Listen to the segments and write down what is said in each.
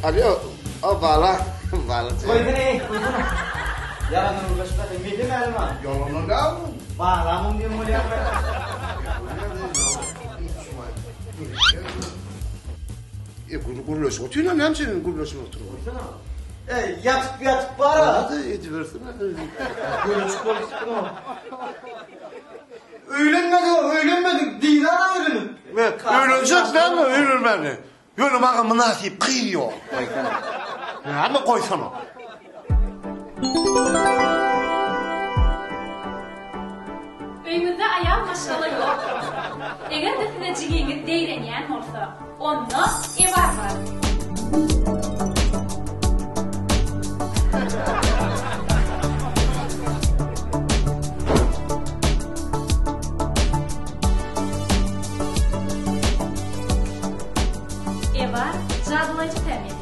Alýo, o bala, bala. Goýsana eý, goýsana. Ýalandan gürleşme, mende mälim ha. Ýalandan näme? Baglamyň diýen bolýar. E, gürleşip otyryn, näme üçin gürleşip otyryn? Goýsana. Eý, ýatyp ýatyp bara. Hadi edibersene. Gürleşip bolupsyň. Öýlenmedi, öýlenmedi. Didar öýlenip. Men öýlenjek näme öýlenmäni? Ýöne maňa mynasyp gyz ýok. Goýsana. Näme goýsana? Öýüňizde aýal maşgala ýok bolsa, eger-de size jigiňiz zeýrenýän bolsa, onda ebar bar. Ebar, jadylaýjy tämiz.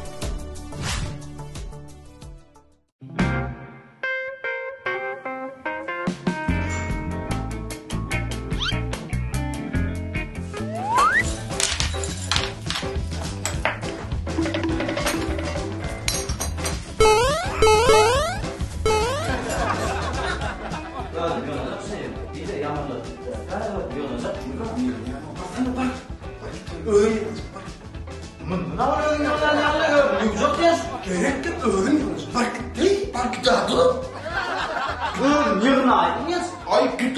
Gerekdir özüň bar git, bar git ady. Özüň ýygnaýdyň ýa. Aý git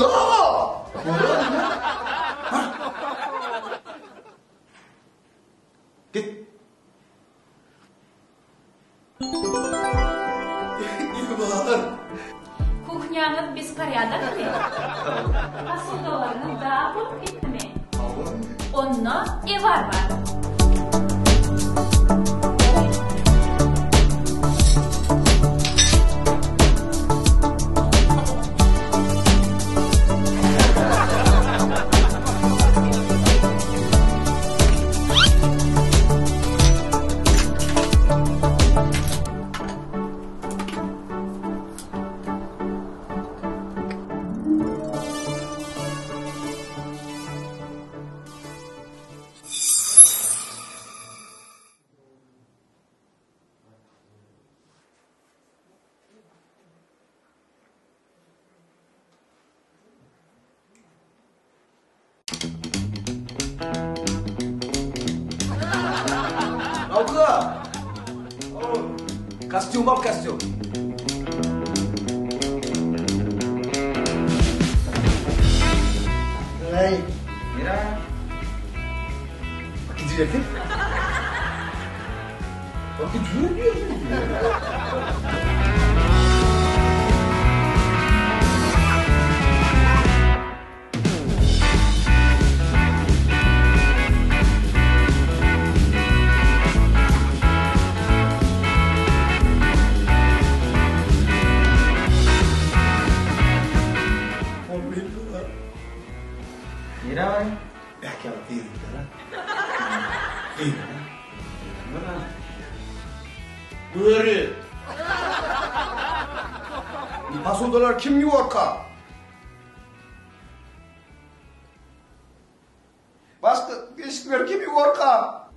Git. Bar. Kuhnýaňyz besporýadokmy? Posudalaryňyz dag bolup gitdimi? Onda ebar bar. 老哥，哦，costume costume。 Hey. Mira. Gidecektin. Bak gidiyor Mira, Belki ama değil Değil. Böri. Pasodalar kim yuvarka? Başka eşikler kim yuvarka?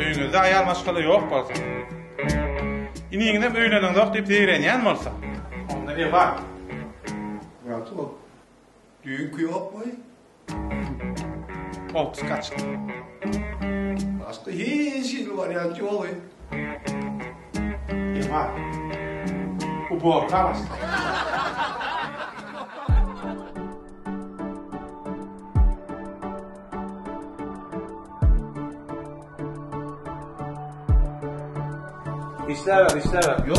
Öýüňizde aýal maşgala ýok bolsa, iniňizem öýleniňzok diýip zeýrenýän bolsa, onda ewa. Rahat ol. Düýnki ýokmy? Otuz kaç. Başka hiç hili wariant ýok. Ewa. Uborka başla. İşler var, işler var. Yok.